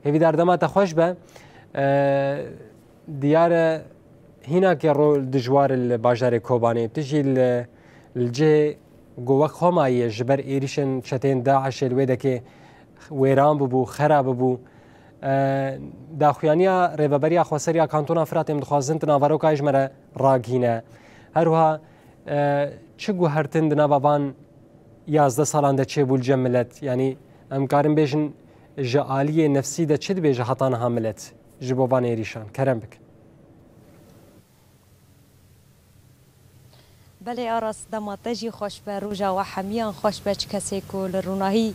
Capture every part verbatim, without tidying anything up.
Hêvîdar dema te xweş be. E, diyar e hînakê rol dijwar li bajarê Kobanê. Tu jî li, li cihê ku wek xwe mayî ye ji ber êrîşên çeteyên DAIŞê li wê dekê wêran bibû, xera bibû. E, daxuyaniya Rêveberiya Xweser ya Kantona Firatê, em dixwazin tu naverokayê ji me re ragihîne. Her wiha, e, çi guhertin di nava van yazdeh salan de çêbû li cem milet? Yanî em karin bêjin ji aliyê nefsî de çi dibêje heta niha milet ji bo van êrîşan? Kerem bikin. Belê Aras, dema te jî xweş be, roja we hemiyan xweş be. Çi kesê ku li Ronahî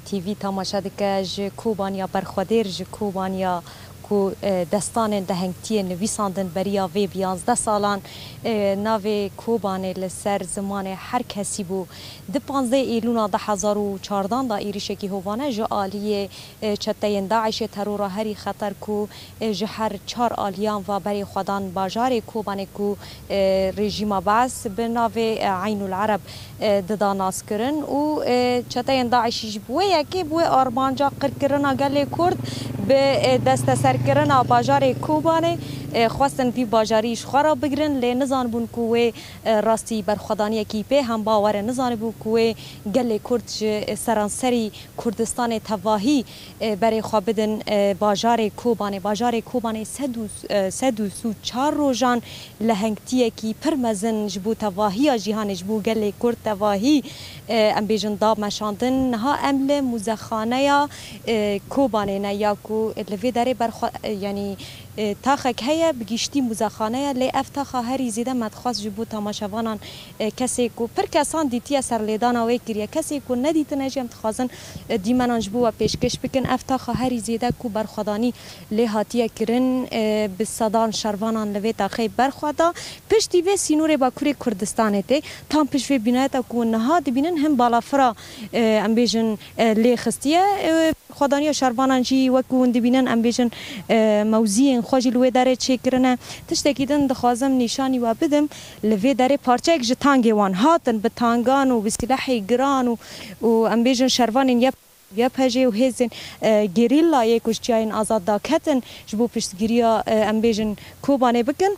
T V temaşe dike, ji Kobaniya berxwedêr, ji Kobaniya ku, e, destanên dehengtiyê nivîsandin beriya vê bi yazdeh salan, e, navê Kobanê li ser zimanê her kesî bû. Di panzdeh Êlûna du hezar û çardan de êrîşekî hovane ji aliyê, e, çeteyên DAIŞê terora herî xeter ku, e, ji her çar aliyan ve berê xwe dan bajarê Kobanê ku, e, rejîma Bees bi navê, e, Eynul Ereb, e, dida naskirin û, e, çeteyên DAIŞî ji bo wê yekê, bo wê armanca qirkirina gelê Kurd bi, e, desteserkirina bajarê Kobanê, e, xwestin vî bajarî ji xwe re bigirin, lê nizanibûn ku wê, e, rastî berxwedaniyekî pê hemba were, nizanibû ku wê gelê Kurd ji, e, seranserî Kurdistanê tevahî, e, berê xwe bidin, e, bajarê Kobanê. Bajarê Kobanê sed û, e, sed û sî û çar rojan lehengtiyekî pir mezin ji bo tevahiya cîhanê, ji bo gelê Kurd tevahî, e, em bêjin da meşandin. Niha em li muzexaneya, e, Kobanê ne ya ku li vê derê berxwe-, e, yanî, e, taxek heye, bi giştî muzexane ye, lê ev taxa herî zêde me dixwest ji bo temaşevanan, e, kesê ku pir kesan dîtiye serlêdana wê kiriye, kesê ku nedîtine jî em dixwazin, e, dîmenan ji bo we pêşkêş bikin. Ev taxa herî zêde ku berxwedanî lê hatiye kirin, e, bi sedan şervanan li vê taxê berxwe da. Piştî vê sînorê Bakurê Kurdistanê tê. Tam pişt vê bînayeta ku niha dibînin hin balafira, e, em bêjin, e, lê xistiye. E, xwedaniya şervanan jî wek ku hûn dibînin, em bêjin, e, mewziyên xwe jî li wê derê çêkirine. Tiştekî din dixwazim nîşanî we bidim. Li vê derê parçeyek ji tangê wan hatin bi tangan û bi silehê giran û, û em bêjin şervanên Y P G û hêzên, e, gerîlla yê ku ji çiyayên azad daketin ji bo piştgiriya, e, em bêjin Kobanê bikin.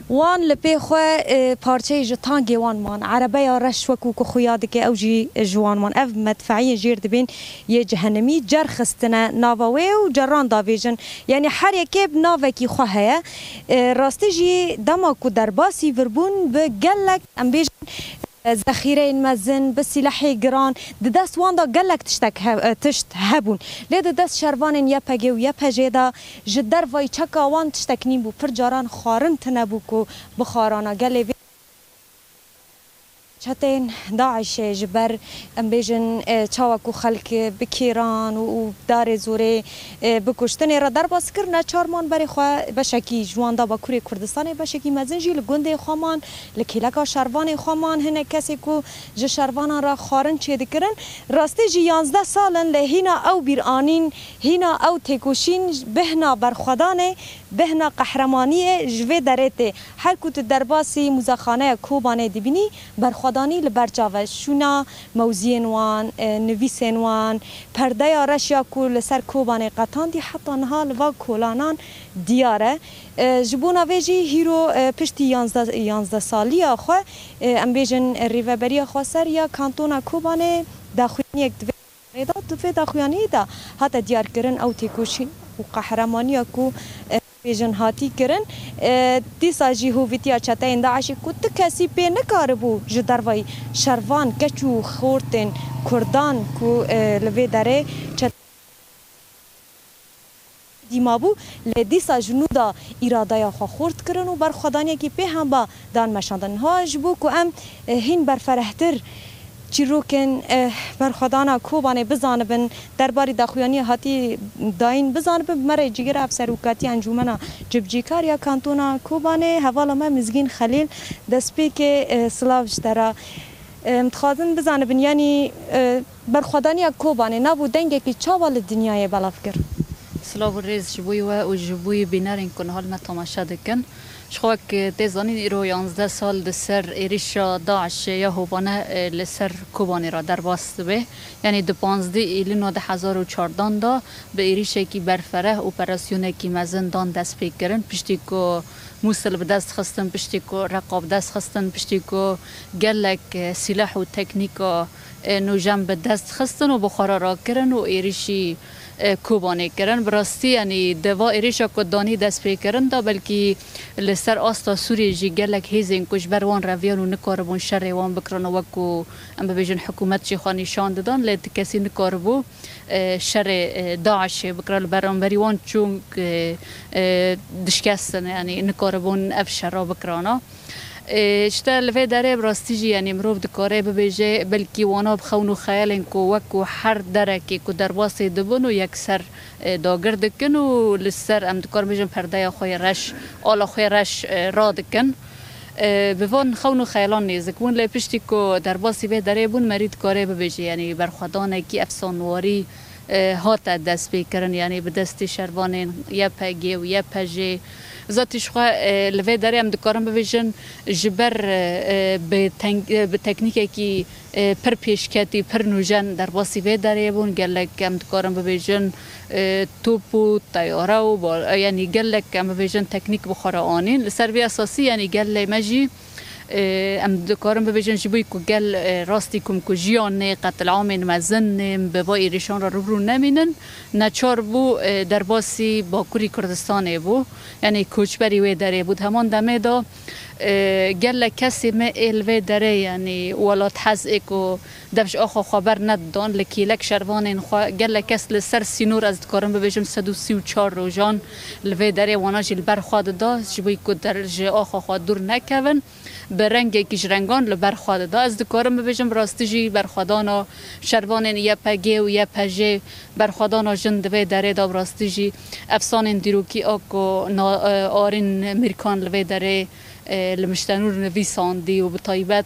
Wan li pê xwe, e, parçeyê ji tangê wan man. Erebeya reş wekû ku xuya dike, ew jî ji wan man. Ev medfeiyên jêr dibên yê cehenemî cer xistine nava wê û ceran davêjin. Yanî her yekê bi navekî xwe heye. E, rastî jî dema ku derbasî vir bûn bi gelek, em bêjin, e, zexîreyên mezin, bi sîlehê giran, di dest wan de gelek tiştek he-, e, tişt hebûn. Lê di dest şervanên Y P G û Y P J de ji dervayî çeka wan tiştek nîn bû. Pir caran xwarin tune bû ku bixwarana gelê vê. Çeteyên DAIŞê ji ber, em bêjin, e, çawa ku xelk bi kêran û, û darê zorê, e, bi kuştinê re derbas kir, neçar man berê xwe beşekî ji wan da Bakurê Kurdistanê, beşekî mezin jî li gundê xwe man, li kêleka şervanê xwe man, hinek kesê ku ji şervanan re xwarin çêdikirin. Rastî jî yanzdeh sal in lê hîna ew bîranîn, hîna ew têkoşîn bêhna berxwedanê, bêhna qehremaniyê ji vê derê tê. Her ku tu derbasî muzexaneya Kobanê dibînî, berxwedanî li ber çav e. Şûna mewziyên wan, e, nivîsên wan, perdeya reş ya ku li ser Kobanê qetandî heta niha li van kolanan diyar e. E, ji bona vê jî hîro, e, piştî yanzdeh, yanzdeh saliya xwe, e, em bêjin, e, Rêveberiya Xweser ya Kantona Kobanê daxuyaniyek di vê rê da, di vê daxuyaniyê de hate diyarkirin ew têkoşîn û qehremaniya ku, e, bêjin hatî kirin. E, dîsa jî hovîtiya çeteyên DAIŞê ku tu kesî pê nikaribû ji dervayî şervan, keç û xortên Kurdan ku, e, li vê derê çet-, dîma bû, lê dîsa ji nû de îradeya xwe xort kirin û berxwedaniyekî pê hemba dan meşandin. Niha ji bo ku em, e, hîn berferehtir çîrokên, e, berxwedana Kobanê bizanibin, derbarî daxuyaniya hatî dayîn bizanibin, bi me re cîgir ev serokatiya Encûmena Cibcîkar ya Kantona Kobanê, hevala me Mizgîn Xelîl, destpêkê, e, silav ji te re. Em dixwazin bizanibin, yanî, e, berxwedaniya Kobanê nav û dengekî çawa li dinyayê belav kir? Silav û rêz ji bo we û ji bo bînerên ku niha li me temaşe dikin. Ji xwe wek tê zanîn, îro yanzdeh sal di ser êrişa DAIŞê ya hovane, e, li ser Kobanê re derbas dibe. Yanî di panzdeh Îlîna du hezar û çardan de bi êrişekî berfereh, operasyonekî mezin dan destpêkirin. Piştî ku Mûsil bi dest xistin, piştî ku Reqa bi dest xistin, piştî ku gelek, e, sîleh û teknîka, e, nûjen bi dest xistin û bi xwe re rakirin û êrişî, e, Kobanê kirin. Bi rastî, yanî di va êrişa ku danî destpêkirin de, belkî li ser asta Sûriyê jî gelek hêzên ku ji ber wan reviyan û nikaribûn şerê wan bikirin û wek ku em bibêjin hikûmet jî xwe nîşan didan, lê ti kesî nikaribû, e, şerê, e, DAIŞê bikira li beramberî wan, çûn, e, e, dişkestin, yanî nikaribûn ev şera bikirana. E, işte li vê derê bi rastî jî, yanî mirov dikare bibêje, belkî wana bi xewn û xeyalên ku wek ku her derekê ku derbasê dibin û yekser, e, dagir dikin û li ser, em dikarin bêjin, perdeya xwe yê reş, ala xwe yê reş, e, radikin. E, bi van xewn û xeyalan nêzik bûn, lê piştî ku derbasî vê derê bûn, merî dikare bibêje, yanî berxwedanekî efsanwarî, e, hate destpêkirin, yanî bi destê şervanên Y P G û Y P J. Zatî ji xwe, e, li vê derê em dikarin bibêjin, ji ber, e, e, bi teng-, e, bi teknîkekî, e, pir pêşketî, pir nûjen derbasî vê derê bûn. Gelek em dikarin bibêjin, e, top û teyare û ba-, e, yanî gelek em bibêjin teknîk bi xwe re anîn. Li ser vê esasî, yanî gelê me jî, e, em dikarin bibêjin ji bo ku gel, e, rastî komkujiyan nê, qetilamên mezin nê, bi va êrişan re rû bi rû nemînin, neçar bû, e, derbasî Bakurî Kurdistanê bû. Yanî koçberî wê derê bû. Di heman demê de, e, gelek kesê me ê li vê derê, yanî welathez ê ku dev ji axa xwe ber nedidan, li kêlek şervanên xwe, gelek kes li ser sînor, ez dikarim bibêjim, sed û sî û çar rojan li vê derê wana jî li ber xwe dida, ji bo ku der-, ji axa xwe dûr nekevin, bi rengekî ji rengan li ber xwe dida. Ez dikarim bibêjim, bi rastî jî berxwedana şervanên Y P G û Y P J, berxwedana jin di vê derê de, bi rastî jî efsanên dîrokî a ku na-, e, Arîn Mîrkan li vê derê, e, li Miştenûr nivîsandî û bi taybet,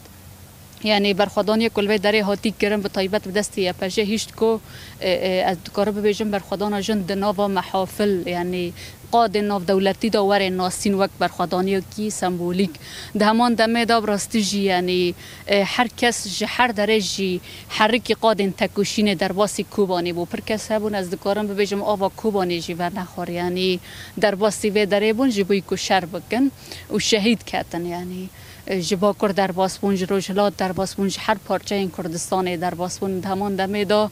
yanî berxwedaniya ku li vê derê hatî kirin, bi taybet bi destê Y P J hişt ku, e, e, ez dikarim bibêjim, berxwedana jin di nava mehafil, yanî qadên navdewletî de were nasîn wek berxwedaniyekî sembolîk. Di heman demê de bi rastî jî, yanî, e, her kes ji her derê jî herikî qadên tekoşînê derbasî Kobanê bû. Pir kes hebûn, ez dikarim bibêjim, ava Kobanê jî venexwar, yanî derbasî vê derê bûn ji bo ku şer bikin û şehîd ketin, yanî, e, ji Bakur derbas bûn, ji Rojhilat derbas bûn, ji her parçeyên Kurdistanê derbas bûn. Di heman demê de,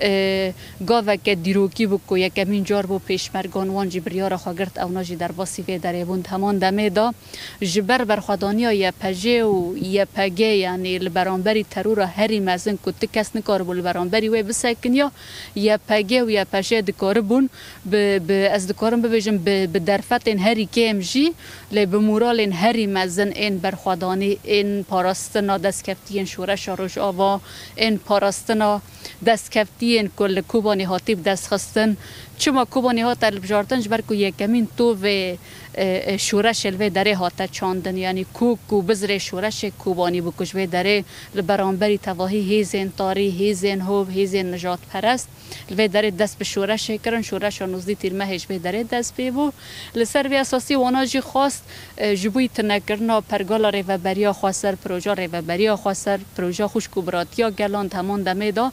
e, gaveke dîrokî bû ku yekemîn car bû pêşmergan wan jî biryara xwe girt, ewna jî derbasî vê derê bûn. Di heman demê de ji ber berxwedaniya Y P J û Y P G, yanî li beramberî terora herî mezin ku ti kes nikaribû li beramberî wê bisekiniya, Y P G û Y P J dikaribûn bi, bi, ez dikarim bibêjim, bi, bi derfetên herî kêm jî, lê bi moralên herî mezin ên berxwedanî, ên parastina destkeftiyên şoreşa Rojava, ên parastina destkeftiyên ku li Kobanê hatî bi dest xistin. Çima Kobanê hate hilbijartin? Ji ber ku yekemîn tovê, e, e, şoreşê li vê derê hate çandin. Yanî kok û bizrê şoreşê Kobanî bû ku ji vê derê li beramberî tevahî hêzên tarî, hêzên hov, hêzên nijadperest li vê derê dest bi şoreşê kirin. Şoreşa nozdî tîrmehê ji vê derê dest pê bû. Li ser vê esasî wana jî xwest, e, ji bo tunekirina pergala rêveberiya xweser, proja rêveberiya xweser, proja xwişk û biratiya gelan di heman demê de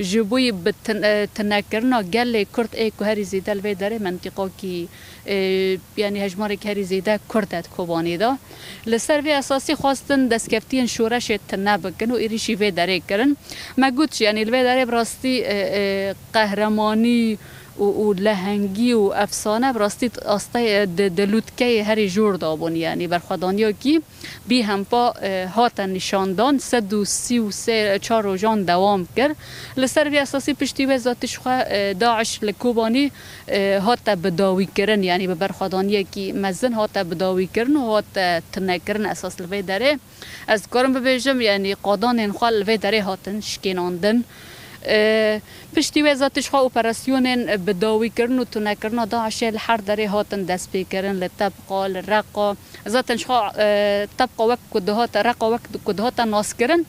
ji bo bi tun-, e, tunekirina gelê Kurd ê ku herî zêde li vê derê mentiqakî, e, yanî hejmarek herî zêde Kurd e di Kobanê de. Li ser vê esasî xwestin destkeftiyên şoreşê tune bikin û êrîşî vê derê kirin. Me got jî, yanî li vê derê bi rastî, e, e, qehremanî û, û lehengî û efsane bi rastî asteyê di, di lûtkeyê herî jor de bûn, yanî berxwedaniyekî bî hempa, e, hate nîşandan, sed û sî û sê çar rojan dewam kir. Li ser vê esasî piştî wê zatî ji xwe, e, DAIŞ li Kobanî, e, hate bidawîkirin, yanî bi berxwedaniyekî mezin hate bidawîkirin û hate tunekirin esas li vê derê. Ez dikarim bibêjim, yanî qadanên xwe li vê derê hatin şikênandin. E, piştî wê zatî ji xwe operasyonên bidawîkirin û tunekirina DAIŞê li her derê hatin destpêkirin, li Tebqa, li Reqa. Zaten ji xwe, e, Tebqa wek ku dihate, Reqa wek ku dihate naskirin,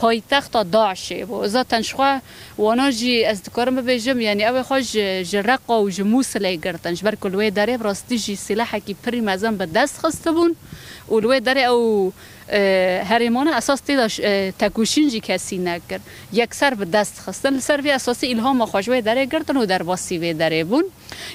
paytexta DAIŞê bû. Zaten ji xwe wana jî ez dikarim bibêjim, yanî ew ê xwe ji, ji Reqa û ji Mûsilê girtin. Ji ber ku li wê derê bi rastî jî sîlehekî pirî mezin bi dest xistibûn û li wê derê ew, e, herêmane esas tê de, e, tekoşîn jî kesî nekir. Yekser bi dest xistin. Li ser vê esasî îlhama xwe ji wê derê girtin û derbasî vê derê bûn.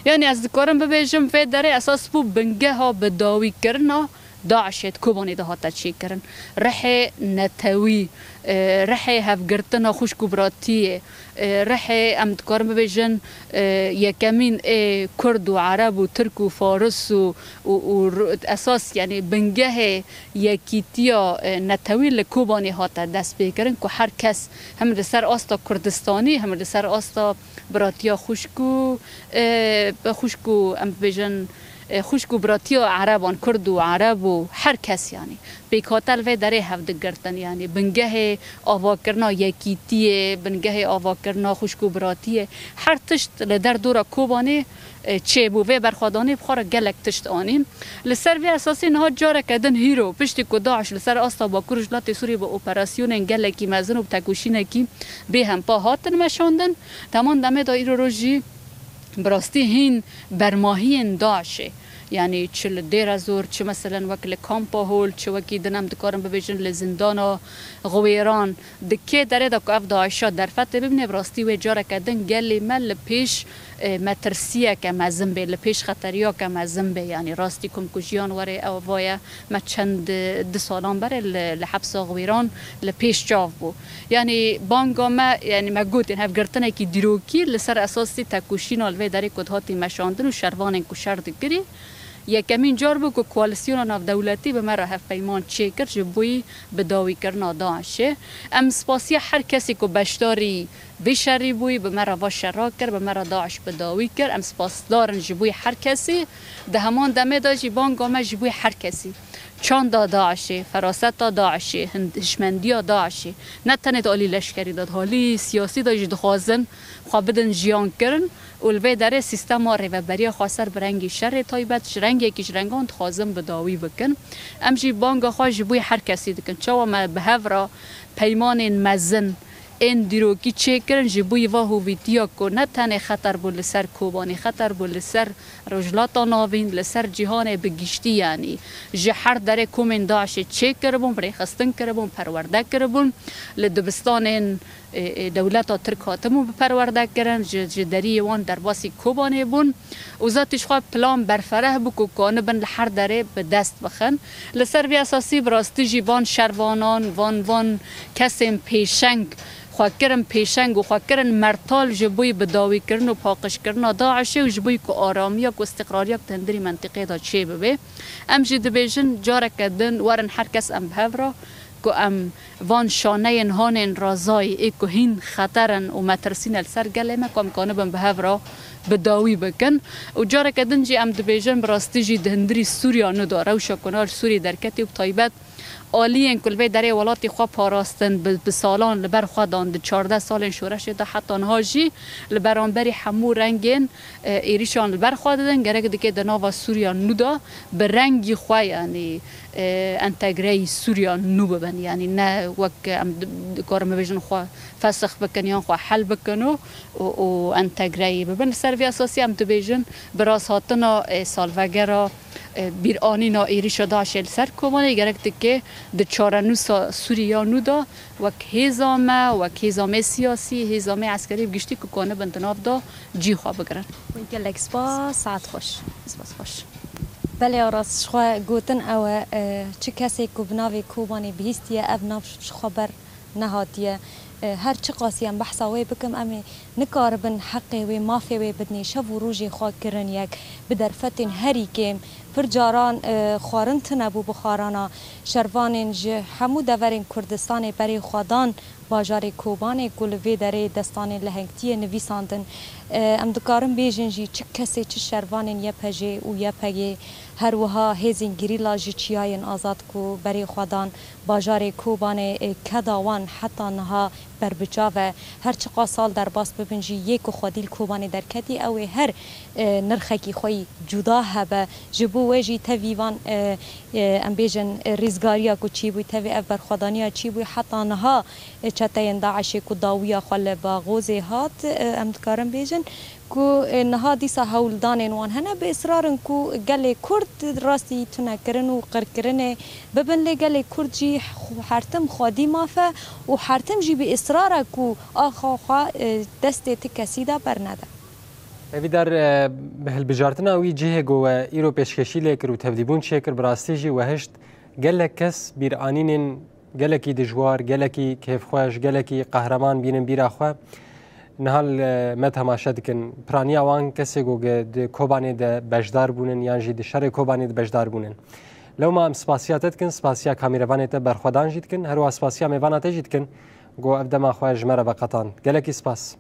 Yanî ez dikarim bibêjim, vê derê esas bû bingeha bidawîkirina DAIŞê di Kobanê de hate çêkirin. Rihê netewî, e, rihê hevgirtina xwişk û biratiyê, e, rihê, em dikarin bibêjin, e, yekemîn ê Kurd û Ereb û Tirk û Faris û, û, û ru-, esas, yanî bingehê yekîtiya, e, netewî li Kobanê hate destpêkirin ku her kes hem li ser asta Kurdistanî, hem li ser asta biratiya xwişk û, e, xwişk û, em bibêjin, e, xwişk û biratiya Ereban, Kurd û Ereb û her kes, yanî pêkhate li vê derê hev digirtin, yanî bingehê avakirina yekîtiyê, bingehê avakirina xwişk û biratiyê, her tişt li derdora Kobanê, e, çêbû. Vê berxwedanê bi xwe re gelek tişt anîn. Li ser vê esasî niha careke din hîro, piştî ku DAIŞ li ser asta Bakur Rojhilatê Sûriyê bi operasyonên gelekî mezin û bi tekoşînekî bêhempa hatin meşandin, di heman demê de îro roj jî bi rastî hîn bermahiyên DAIŞê, yanî çi li Dêrezor, çi meselen wek li Kampa Hol, çi wekî din em dikarin bibêjin li zindana Xwêran, di kê derê de ku ev DAIŞa derfetê bibîne, bi rastî wê careke din gelê me li pêş, e, metirsiyeke mezin bê, li pêş xeteriyake mezin bê, yanî rastî komkujiyan were ew vaye. Me çend, du salan berê li, li hepsa Xwêran li pêş çav bû. Yanî banga me, yanî me got, yanî hevgirtinekî dîrokî li ser esasî tekoşîna li vê derê ku dihatî meşandin û şervanên ku şer dikirî. Yekemîn car bû ku koalîsyona navdewletî bi me re hevpeyman çêkir ji bo bidawîkirina DAIŞê. Em spasiya her kesî ku beşdarî vê şerî bûyî, bi me re va şera kir, bi me re DAIŞ bi dawî kir. Em spasdar in ji bo her kesî. Di heman demê de jî banga me ji bo her kesî. Çanda DAIŞê, feraseta DAIŞê, hin-, hişmendiya DAIŞê, ne tenê di alî leşkerî de, di alî siyasî de jî dixwazin xwe bidin jiyankirin û li vê derê sîstema rêveberiya xweser bi rengî şerê taybet, ji rengekî ji rengan dixwazin bi dawî bikin. Em jî banga xwe ji bo her kesî dikin. Çawa me bi hev re peymanên mezin ên dîrokî çêkirin, ji bo va hovîtiya ku ne tenê xeter bû li ser Kobanê, xeter bû li ser Rojhilata Navîn, li ser cîhanê bi giştî, yanî ji her derê komên DAIŞê çêkiribûn, bi rêxistin kiribûn, perwerde kiribûn, li dibistanên, e, e, dewleta Tirk hatibûn bi perwerde kirin, ji, ji deriyê wan derbasî Kobanê bûn. Û zatî ji xwe plan berfereh bû ku kanibin li her derê bi dest bixin. Li ser vê esasî bi rastî jî van şervanan, van, van kesên pêşeng xwe kirin pêşeng û xwe kirin mertal ji bo bidawîkirin û paqijkirina DAIŞê û ji bo ku aramiya ku îstiqrariya ku di hundirî mentiqê de çêbibe. Em jî dibêjin careke din werin her kes em bi hev re ku em van şaneyên hanên razayî ê ku hîn xeter in û metirsî ne li ser gelê me, ku em kanibin bi hev re bi dawî bikin. Û careke din jî em dibêjin, bi rastî jî di hundirî Sûriya nû de rewşa ku niha ji Sûriyê derketî û bi taybet aliyên ku li vê derê welatê xwe parastin, bi, bi salan li ber xwe dan, di çardeh salên şoreşê de heta niha jî li beramberî hemû rengên, e, êrîşan li ber xwe didin, gerek dike di nava Sûriya nû de bi rengî xwe, yanî, e, entegreyî Sûriya nû bibin. Yanî ne wek em di-, dikarin bibêjin xwe fesix bikin yan xwe hel bikin û, û, û entegreyî bibin. Li ser vê esasî em dibêjin bi rasthatina, e, salvegera, e, bîranîna êrîşa DAIŞê li ser Kobanê gerek dike di çarenûsa Sûriya nû de wek hêza me, wek hêza me siyasî, hêza me eskerî bi giştî ku kanibin di nav de cî xwe bigirin. Gelek spas, saet xweş. Spas xweş. Belê Aras, ji xwe gotin ew e, e, çi kesê ku bi navê Kobanê bihîstiye, ev nav ji xwe ber nehatiye. E, her çiqasî em behsa wê bikim, em ê nikaribin heqê wê, mafê wê bidinê. Şev û rojê xwe kirin yek, bi derfetên herî kêm. Pir caran, e, xwarin tune bû bixwarana şervanên ji hemû deverên Kurdistanê berê xwe dan bajarê Kobanê ku li vê derê destanên lehengtiyê nivîsandin. E, em dikarin bêjin jî çi kesê, çi şervanên Y P J û Y P G, her wiha hêzên gerîla ji çiyayên azad ku berê xwe dan bajarê Kobanê, e, keda wan heta niha berbiçav e. Her çiqas sal derbas bibin jî, yê ku xwedî li Kobanê derketî, ew ê her, e, nirxekî xwe yî cuda hebe. Ji bo wê jî tevî van, e, e, em bêjin, e, rîzgariya ku çîbû, tevî ev berxwedaniya çîbû, heta niha, e, çeteyên DAIŞê ku dawiya xwe li Baxozê hat, e, em dikarin bêjin, ku, e, niha dîsa hewldanên wan hene, bi israr in ku gelê Kurd rastî tunekirin û qirkirinê bibin, lê gelê Kurd jî xu-, her tim xwedî maf e û her tim jî bi israr e ku axa xwe, e, destê ti kesî de bernede. Hevîdar, e, bi hilbijartina wî cihê ku we îro pêşkêşî lê kir û tevdîbûn çêkir, bi rastî jî we hişt gelek kes bîranînên gelekî dijwar, gelekî kêfxweş, gelekî qehreman bînin bîra xwe. Niha li me temaşe dikin. Piraniya wan kesê ku ge-, di Kobanê de beşdar bûnin yan jî di şerê Kobanê de beşdar bûnin. Lewma em spasiya te dikin, spasiya kamîrevanê te berxwedan jî dikin, her wiha spasiya mêvana te jî dikin. Ku ev dema xwe ji me re veqetand. Gelekî spas.